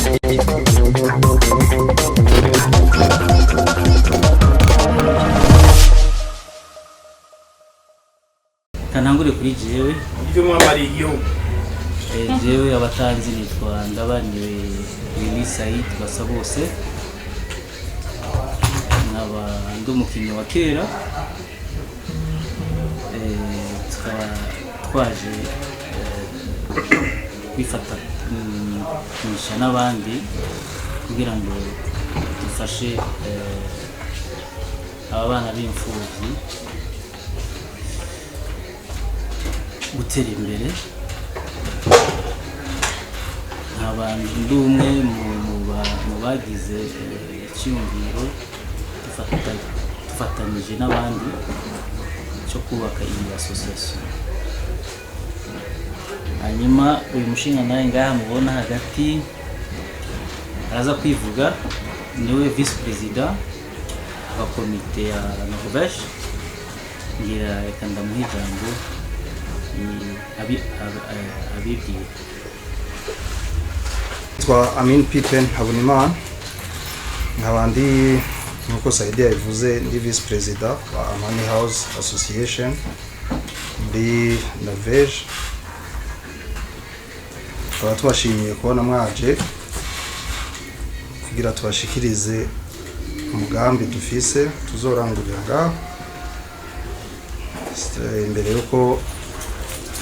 Kanangure kuri jewe. Ibyo mwamariye igihugu. Jewe abatanzi nitwa Ndabaniwe Willy Said Basabose, nkaba ndi umukinnyi wa kera. Tukaba twaje kwifatanyisha n'abandi kugira ngo dufashe aba bana b'imfubyi gutera imbere. Nkaba ndi umwe mu bagize icyiyumviro dufatanyije n'abandi cyo kubaka iyi association. Hanyuma uyu mushinga nawe ngaha mubona hagati araza kwivuga, niwe vice président wa komite ya Norvège. Ngira reka ndamuha ijambo abibwire. Nitwa Amin Pipen Habonimana, nkaba ndi, nkuko Saidi yabivuze, ndi vice président wa Amani House Association muri Norvège. Tukaba tubashimiye kubona mwaje kugira tubashikirize umugambi dufise tuzorangurira ngaho. Imbere yuko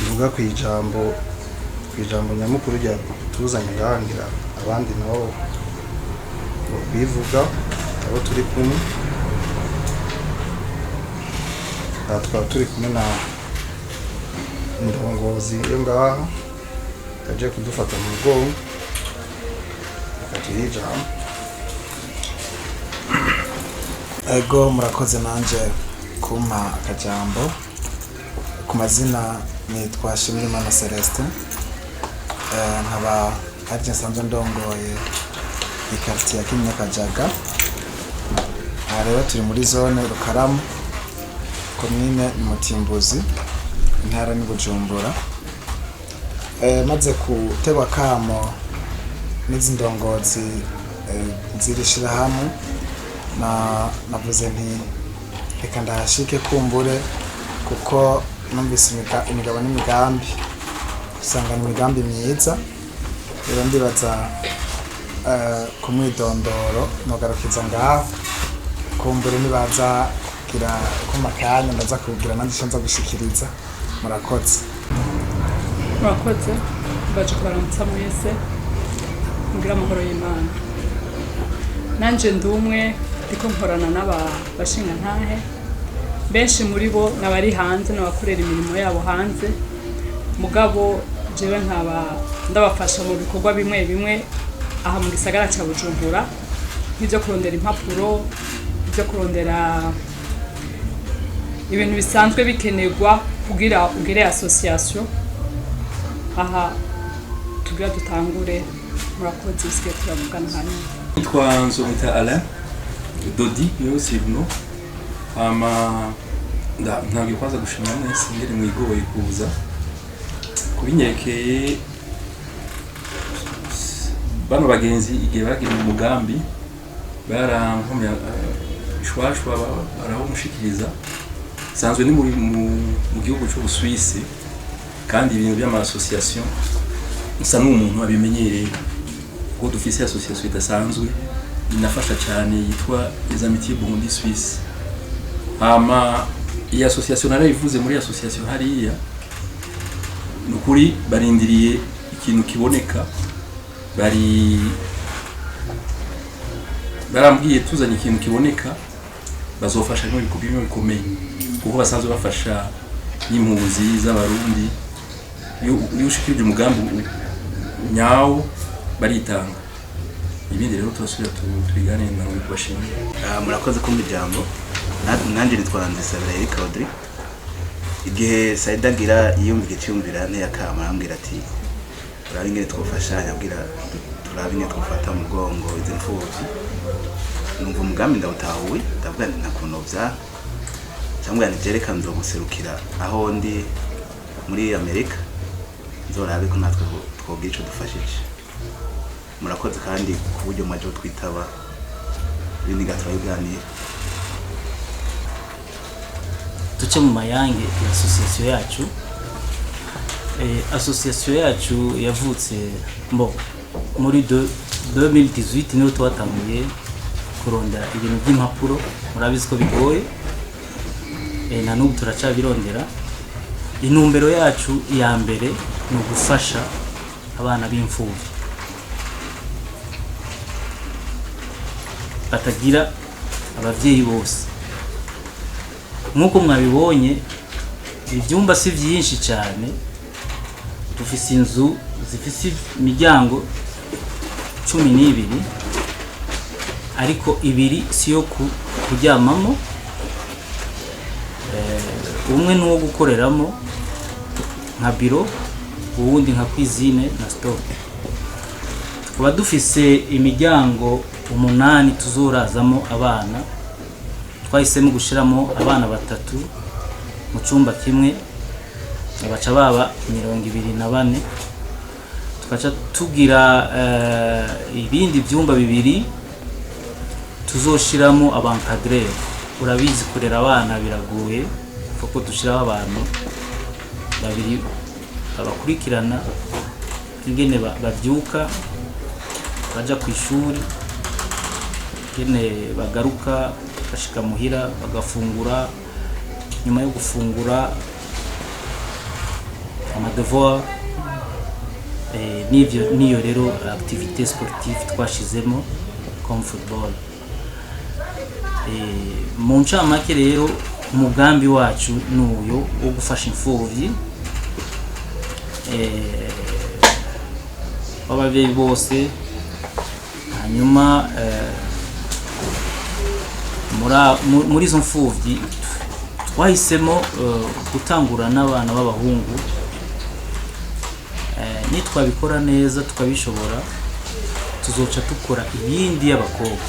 mvuga ku ijambo nyamukuru rya tuzanye ngaha, ngira abandi nabo bivuga abo turi kumwe. Aha twaba turi kumwe na indongozi yo ngaha yaje kudufata mu mugongo. Reka tuyihe ijambo. Ego, murakoze nanje kumpa akajambo. Ku mazina nitwa Shimirimana Celestin, nkaba arije nsanzwe ndongoye ikaritiye ya Kinyinya. Aha rero turi muri zone Rukaramu, komine ni Mutimbuzi, intara ni Bujumbura. Maze gutegwa kamo n'izi ndongozi z'iri shirahamwe, na navuze nti reka ndahashike kumbure, kuko numvise imigabo n'imigambi, usanga ni imigambi myiza. Rero ndibaza ku mwidondoro nogarukiza ngaho. Kumbure nibaza kugira kuma kanya ndaza kugira nanjye ico nza gushikiriza. Murakoze. Murakoze, baje kubaramutsa mwese, mugira amahoro y'Imana. Nanje ndi umwe ndiko nkorana n'aba bashingantahe. Benshi muri bo n'abari hanze, n'abakorera imirimo yabo hanze, mugabo jewe nkaba ndabafasha mu bikorwa bimwe bimwe aha mu gisagara ca Bujumbura, nk'ivyo kurondera impapuro, ibyo kurondera ibintu bisanzwe bikenerwa kugira ugire association. Aha tugira dutangure. Murakoze, bisigaye turavugana hanyuma. Nitwa Nzomita Alain Dodi, niyo Sivno. Hama ntabwo kwanza gushima mwese ingene mwigoye kuza kubinyerekeye. Bano bagenzi igihe bagira umugambi barankomya ishwashwa, barawumushikiriza. Sanzwe ni mu gihugu cy'Ubusuwisi, kandi ibintu by'ama association nsa n'umuntu abimenyereye, kuko dufise association idasanzwe inafasha cyane yitwa Les Amitiés Burundi Suisse. Hama iyi association narayivuze muri association hariya. Ni ukuri barindiriye ikintu kiboneka. Bari barambwiye tuzanye ikintu kiboneka bazofasha bimwe bikomeye, kuko basanzwe bafasha n'impunzi z'Abarundi. Iyo ushikirije umugambi nyawo baritanga. Ibindi rero turasubira tubiganire nawe kubashimira. Ah, murakoze kumpa ijambo. Nanjye nitwa Nzisabira Eric Audrey. Igihe Saida agira yiyumvira icyumvira ntiyakama, arambwira ati turabe ingene twofashanya, abwira turabe ingene twofata mu mugongo izi mfuvyi. Numva umugambi ndawutahuye, ndavuga nti nta kuntu vya cyangwa nti reka nzoguserukira aho ndi muri Amerika, nzorabe ko natwe twogira ico dufashije. Murakoze kandi ku buryo mwaje twitaba, ibindi turabiganira. Duce mu mayange ya association yacu. Association yacu yavutse mbo muri 2018, niho twatanguye kurondera ibintu by'impapuro. Murabizi ko bigoye, na n'ubu turacabirondera. Intumbero yacu ya mbere ni ugufasha abana b'imfubyi batagira ababyeyi bose. Nk'uko mwabibonye, ibyumba si byinshi cyane. Dufise inzu zifise imiryango 12, ariko ibiri si yo kuryamamo. Umwe ni uwo gukoreramo nka biro, uwundi nka cuisine na stock. Tukaba dufise imiryango umunani tuzorazamo abana. Twahisemo gushiramo abana batatu mu cyumba kimwe, baca baba 24. Tugaca tugira ibindi byumba bibiri tuzoshiramo aba encadreur. Urabizi, kurera abana biragoye, kuko dushiraho abantu babiri babakurikirana ingene bavyuka baja ku ishuri, ingene bagaruka bashika muhira bagafungura, nyuma yo gufungura ama devoir. N'ivyo niyo rero activité sportive twashizemo comme football. Mu ncamake rero, umugambi wacu ni uyo wo gufasha imfuvyi w'abavyeyi bose. Hanyuma muri izo mfuvyi twahisemo gutangura n'abana b'abahungu. Nitwabikora neza tukabishobora, tuzoca dukora ibindi y'abakobwa.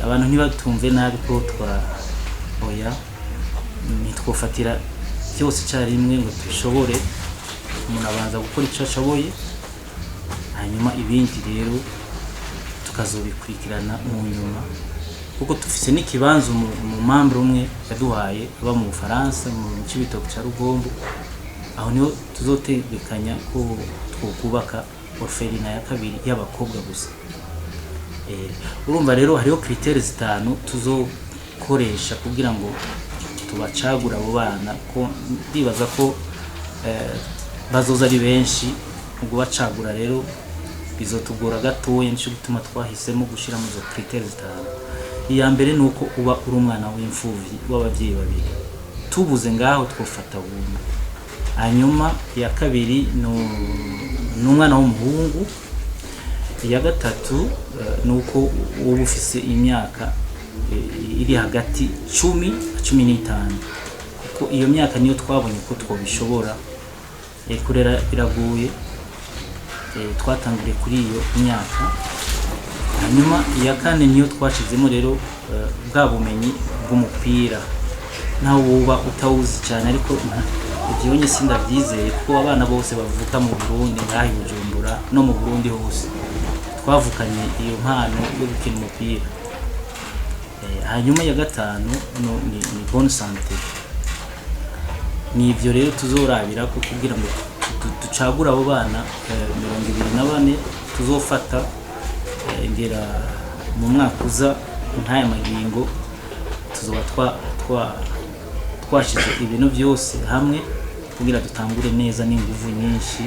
Abantu ntibatumve nabi ko twa oya, ntitwofatira byose icyarimwe ngo tubishobore. Umuntu abanza gukora icyo ashoboye, hanyuma ibindi rero tukazobikurikirana mu nyuma, kuko dufise n'ikibanza umu membre umwe yaduhaye aba mu Bufaransa, mu Cibitoke ca Rugombo. Aho niho tuzotegekanya ko twokubaka orphelinat ya kabiri y'abakobwa gusa. Urumva rero hariho critères zitanu tuzokoresha kugira ngo tubacagure abo bana, ko ndibaza ko bazoza ari benshi. Mu kubacagura rero bizotugora gatoya, nico gituma twahisemo gushira mu izo critères zitanu. Iya mbere ni uko uba uri umwana w'imfuvyi w'abavyeyi babiri. Tubuze ngaho twofata bumwe. Hanyuma iya kabiri ni umwana w'umuhungu. Iya gatatu ni uko uba ufise imyaka iri hagati 10 na 15, kuko iyo myaka niyo twabonye ko twobishobora. Kurera biragoye. Twatanguriye kuri iyo myaka. Hanyuma iya kane niyo twashizemo rero bwa bumenyi bw'umupira, naho woba utawuzi cyane, ariko ibyo nye sindabyizeye, kuko abana bose bavuka mu Burundi, ngaha i Bujumbura no mu Burundi hose, twavukanye iyo mpano yo gukina umupira. Hanyuma ya gatanu ni bonne santé. Ni ibyo rero tuzorabira ko kugira ngo ducagure abo bana 24 tuzofata. Ngera mu mwaka uza nk'aya magingo tuzoba twashize ibintu byose hamwe kugira dutangure neza n'inguvu nyinshi.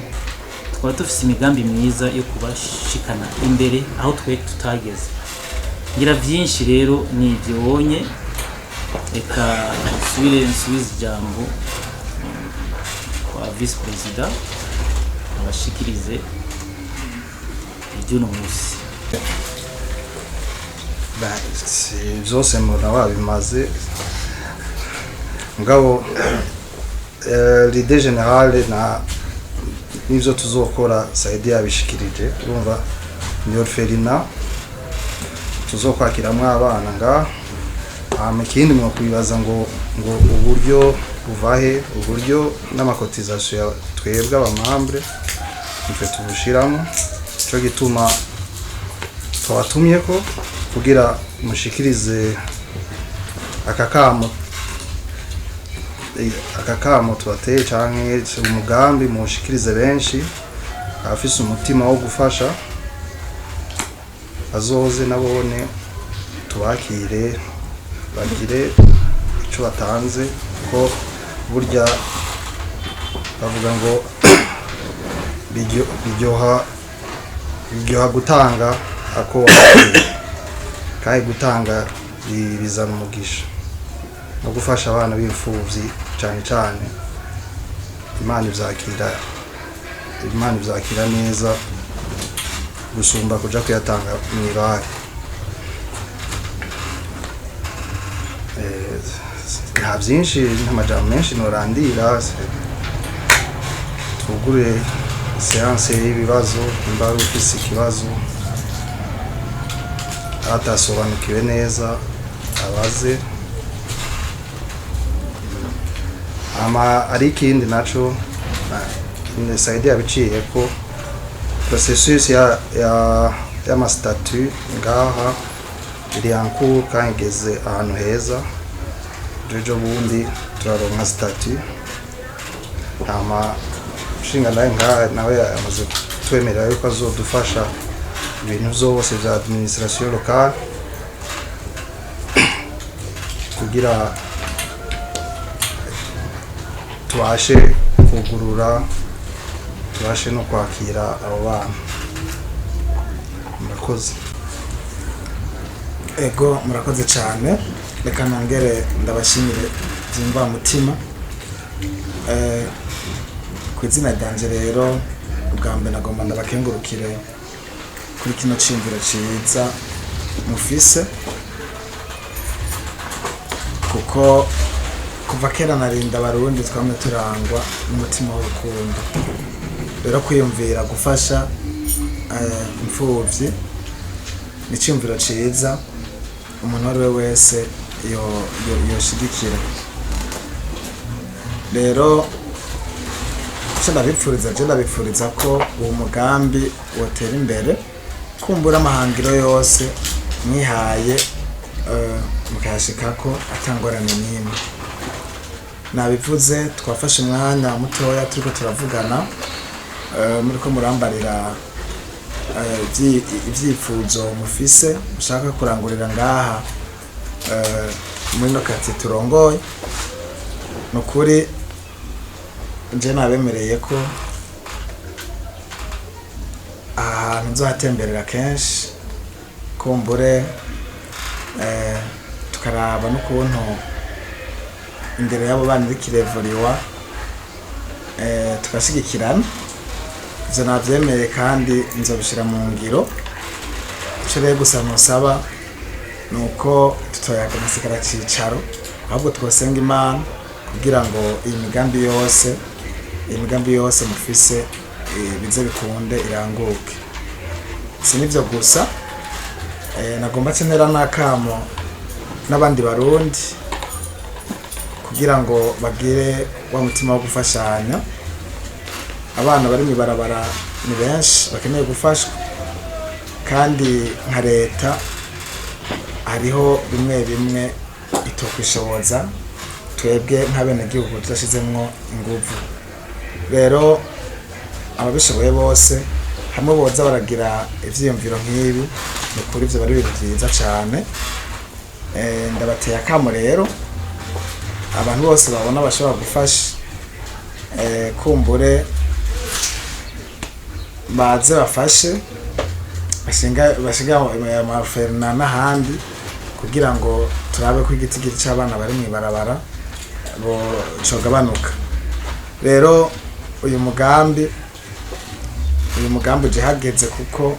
Tukaba dufise imigambi myiza yo kubashikana imbere aho twe tutageze. Ngira byinshi rero ni ibyo wonye. Reka nsubire nsubize ijambo kwa vice président, abashikirize iby'uno munsi. Ba, si byose mbona wabimaze, mugabo l'idée générale na n'ivyo tuzokora Saidi yabishikirije. Urumva, ni orphelinat tuzokwakiramwo abana ngaha. Hama ikindi mwokwibaza ngo uburyo buvahe? Uburyo n'ama cotisations ya twebwe aba membres nitwe tubushiramo. Cyo gituma twabatumye ko kugira mushikirize aka kamo, aka kamo tubateye canke umugambi, mushikirize benshi abafise umutima wo gufasha azoze nabone tubakire, bagire ico batanze, ko burya bavuga ngo biryoha gutanga ako wakiriye, kandi gutanga bizana umugisha no gufasha abana b'imfuvyi cyane cyane. Imana ivyakira, Imana ivyakira neza gusumba kuja kuyatanga mw'ibare. Nta byinshi, nta majambo menshi norandira. Twugure séance y'ibibazo, nimba ari ufise ikibazo atasobanukiwe neza abaze. Ama ari ikindi naco Saidi yabiciye ko processus ya y'amastatut ngaha iri en cours kandi igeze ahantu heza. Ejo bundi turaronka statut. Hama nshinga nawe ngaha nawe amaze kutwemerera yuko azodufasha ibintu vyose vya administration locale kugira tubashe kugurura, tubashe no kwakira abo bana. Murakoze. Ego, murakoze cyane. Reka nongere ndabashimire by'imvamutima. Ku izina ryanje rero, ubwa mbere nagomba ndabakengurukire kuri kino ciyumviro ciza mufise, kuko kuva kera narinda Abarundi twamwe turangwa n'umutima w'urukundo. Rero kwiyumvira gufasha imfuvyi ni iciyumviro ciza umuntu uwo ari we wese yoshigikira. Rero icyo ndabipfuriza, je ndabipfuriza ko uwo mugambi wotera imbere, kumbura amahangiro yose mwihaye mukayashikako atangorane n'imwe. Nabivuze, twafashe umwanya mutoya turiko turavugana, muriko murambarira ivyifuzo mufise mushaka kurangurira ngaha muri no quartier turongoye. Ni ukuri je nabemereye ko aha hantu nzohatemberera kenshi, kumbure tukaraba n'ukuntu indero y'abo bana iriko irevuriwa, tugashigikirana. Ivyo navyemeye kandi nzobishira mu ngiro. Ico rero gusa nusaba ni uko tutoyaga amasigara cicaro, ahubwo twosenga Imana kugira ngo iyi migambi yose mufise bize bikunde iranguke. Si nivyo gusa, nagomba cenera n'akamo n'abandi Barundi kugira ngo bagire wa mutima wo gufashanya. Abana bari mw'ibarabara ni benshi bakeneye gufashwa, kandi nka leta hariho bimwe bimwe itokwishoboza twebwe nk'abenegihugu tudashizemwo inguvu. Rero ababishoboye bose hamwe boza baragira ivyiyumviro nk'ibi, ni ukuri ivyo bari ibintu vyiza cane. Ndabateye akamo rero abantu bose babona bashobora gufasha, kumbure baze bafashe, bashinga amaferina n'ahandi kugira ngo turabe ko igitigiri c'abana bari mw'ibarabara bo cogabanuka. Rero uyu mugambi uje hageze, kuko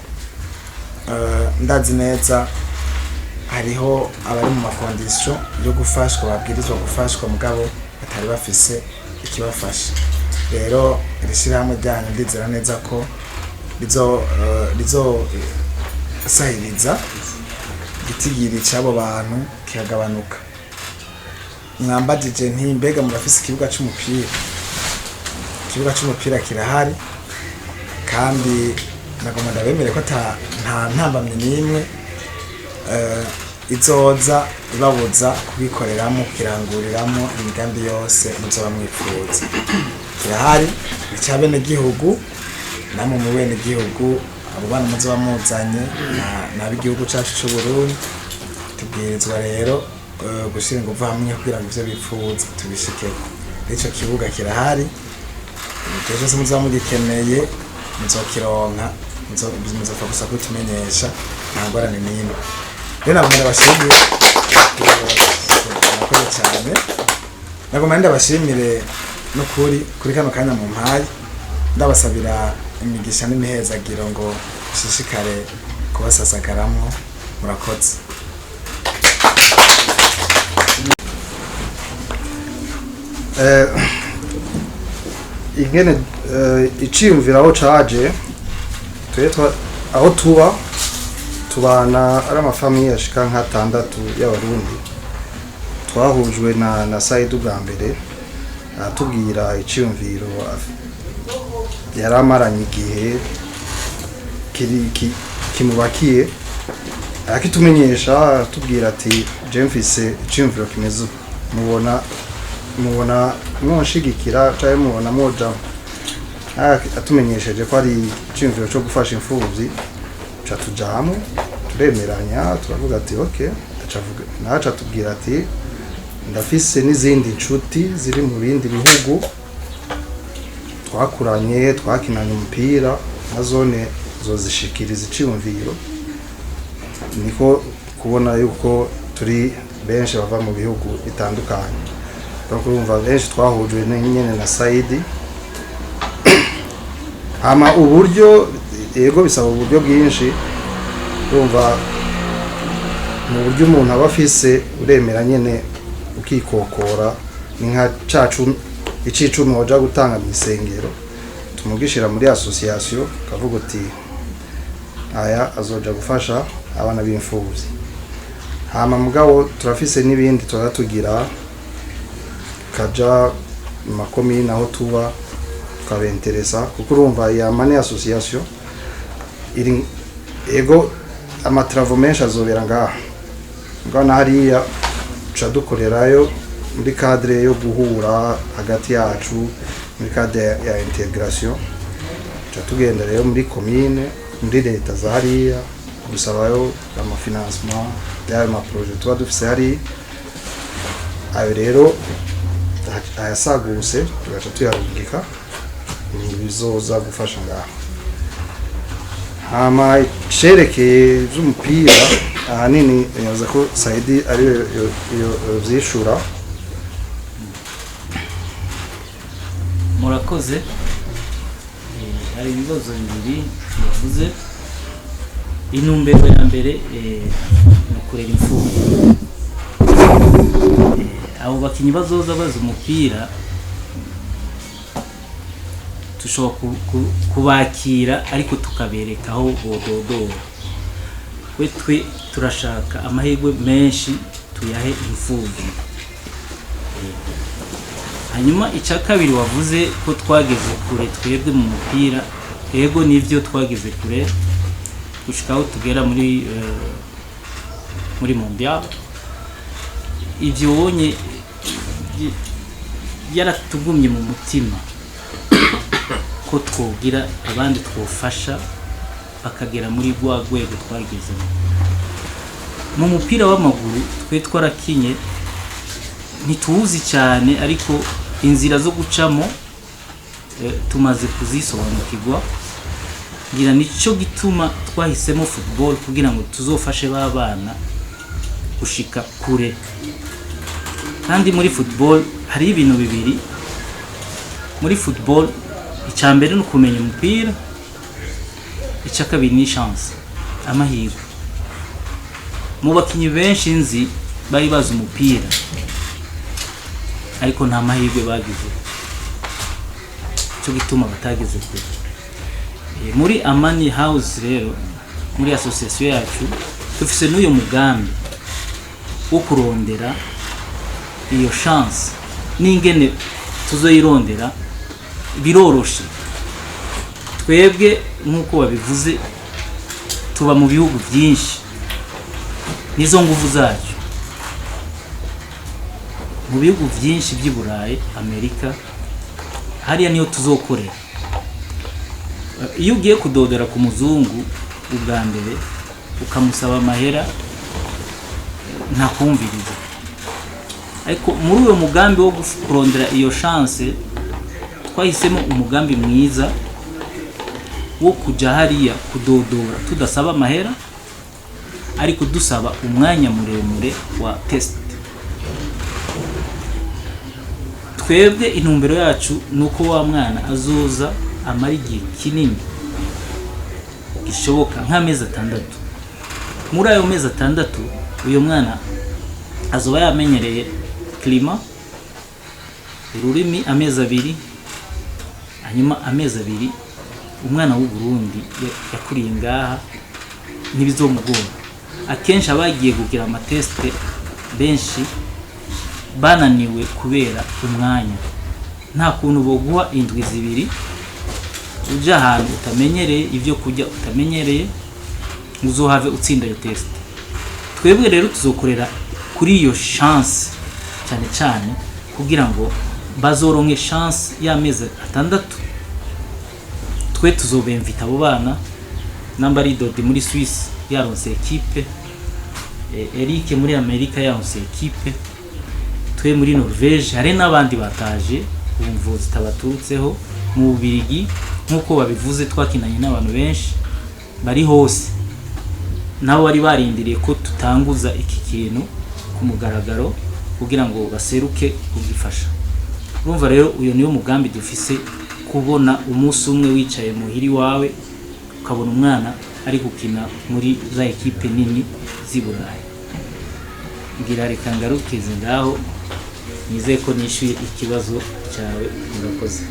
ndazi neza hariho abari mu makondisiyo yo gufashwa, babwirizwa gufashwa, mugabo batari bafise ikibafasha. Rero iri shyirahamwe ryanyu ndizera neza ko rizosahiriza igitigiri cy'abo bantu kikagabanuka. Mwambajije nti mbega murafise ikibuga c'umupira? Ikibuga c'umupira kirahari kandi Nagomba ndabemere ko nta ntambamyi n'imwe izoza ibabuza kubikoreramo, kukiranguriramo imigambi yose muzoba mwifuza. Kirahari ica bene gihugu, namwe mu bene gihugu, abo bana muzoba muzanye n'ab'igihugu cacu c'u Burundi. Tubwirizwa rero gushyira ingufu hamwe kugira ngo ivyo bifuza tubishikeko. Ico kibuga kirahari, igihe cyose muzaba mugikeneye muzokironka, muzopfa gusa kutumenyesha, nta ngorane n'imwe. Rero nagomba ndabashimire, murakoze cyane. Nagomba ndabashimire n'ukuri kuri kano kanya mu mpaye, ndabasabira imigisha n'imihezagiro ngo nshishikare kubasasagaramwo. Murakoze. Ingene iciyumviro aho caje, twe aho tuba tubana ari amafamiye ashika nk'atandatu y'Abarundi. Twahujwe na Saidi bwa mbere, aratubwira iciyumviro yari amaranye igihe kimubakiye, arakitumenyesha, aratubwira ati: "Je mfise iciyumviro kimeze uku, mubona mwonshigikira canke mubona mwojamo?" Atumenyesheje ko ari iciyumviro co gufasha imfuvyi, ca tuja hamwe, turemeranya, turavuga ati: "Ok." Nawe aca atubwira ati: "Ndafise n'izindi nshuti ziri mu bindi bihugu twakuranye, twakinanye umupira, na zone zozishikiriza iciyumviro." Niko kubona yuko turi benshi bava mu bihugu bitandukanye. Donc urumva benshi twahujwe nyene na Saidi. Hama uburyo, yego, bisaba uburyo bwinshi. Urumva mu buryo umuntu aba afise, uremera nyene ukikokora, ni nka ca cumi, icicumi waja gutanga mu isengero, tumugishira muri association, kavuga uti: "Aya azoja gufasha abana b'imfuvyi." Hama mugabo turafise n'ibindi tuba tugira, kaja mu makomine aho tuba, tukabenteresa, kuko urumva ya Amani association iri, ego, amatravaux menshi azobera ngaha, mugabo na hariya tuca dukorerayo muri cadre yo guhura hagati yacu, muri cadre ya intégration. Tuca tugenda rero muri komine, muri leta za hariya, gusabayo amafinancement y'ayo maprojets tuba dufise hariya. Ayo rero ayasaguse tugaca tuyarungika mu bizoza gufasha ngaha. Hama icerekeye ivy'umupira, ahanini nibaza ko Saidi ariyo yovyishura. Murakoze. Hari ibibazo bibiri yavuze. Intumbero ya mbere ni ukurera imfubyi. Abo bakinyi bazoza baza umupira, dushobora kubakira, ariko tukabereka aho bododora. We twe turashaka amahirwe menshi tuyahe imfubyi. Hanyuma icya kabiri wavuze ko twageze kure twebwe mu mupira, yego, nibyo, twageze kure gushika aho tugera muri mondial. Ibyo wonye yaratugumye mu mutima ko twogira abandi twofasha bakagera muri rwa rwego twagezemo mu mupira w'amaguru. Twe twarakinye, ntituwuzi cyane, ariko inzira zo gucamo tumaze kuzisobanukirwa. Ngira nicyo gituma twahisemo football, kugira ngo tuzofashe ba bana gushika kure. Kandi muri football hari ibintu bibiri. Muri football, icya mbere ni ukumenya umupira, icya kabiri ni chance, amahirwe. Mu bakinnyi benshi nzi bari bazi umupira, ariko nta mahirwe bagize, cyo gituma batageze kure. Muri Amani House rero, muri association yacu, dufise n'uyu mugambi wo kurondera iyo chance. N'ingene tuzoyirondera biroroshe. Twebwe nk'uko babivuze, tuba mu bihugu byinshi, nizo nguvu zacu mu bihugu byinshi by'i Burayi, Amerika, hariya niyo tuzokorera. Iyo ugiye kudodora ku muzungu ubwa mbere ukamusaba amahera, ntakumviriza. Ariko muri uwo mugambi wo kurondera iyo chance, twahisemo umugambi mwiza wo kujya hariya kudodora tudasaba amahera, ariko dusaba umwanya muremure wa test. Twebwe intumbero yacu ni uko wa mwana azoza amara igihe kinini gishoboka, nk'amezi 6. Muri ayo mezi 6, uyu mwana azoba yamenyereye climat, ururimi amezi 2, hanyuma amezi 2 umwana w'u Burundi yakuriye ngaha ntibizomugora. Akenshi abagiye kugira ama tests benshi bananiwe kubera umwanya. Nta kuntu boguha indwi 2 uja ahantu utamenyereye, ibyo kurya utamenyereye, uzohave utsinda iyo test. Twebwe rero tuzokorera kuri iyo chance cyane cyane, kugira ngo bazoronke chance y'amezi 6. Twe tuzobemvita abo bana, namba ari Dodi muri Suisse yaronse équipe, Eric muri Amerika yaronse équipe, twe muri Norvège, hari n'abandi bataje ubuvuzi zitabaturutseho mu Bubirigi. Nk'uko babivuze, twakinanye n'abantu benshi bari hose, nabo bari barindiriye ko tutanguza iki kintu ku mugaragaro kugira ngo baseruke kugifasha. Urumva rero, uyu niwo mugambi dufise, kubona umunsi umwe wicaye muhiri wawe ukabona umwana ari gukina muri za équipe nini z'i Burayi. Ngira reka ngarukize ngaho, nizeye ko nishyuye ikibazo cyawe. Murakoze.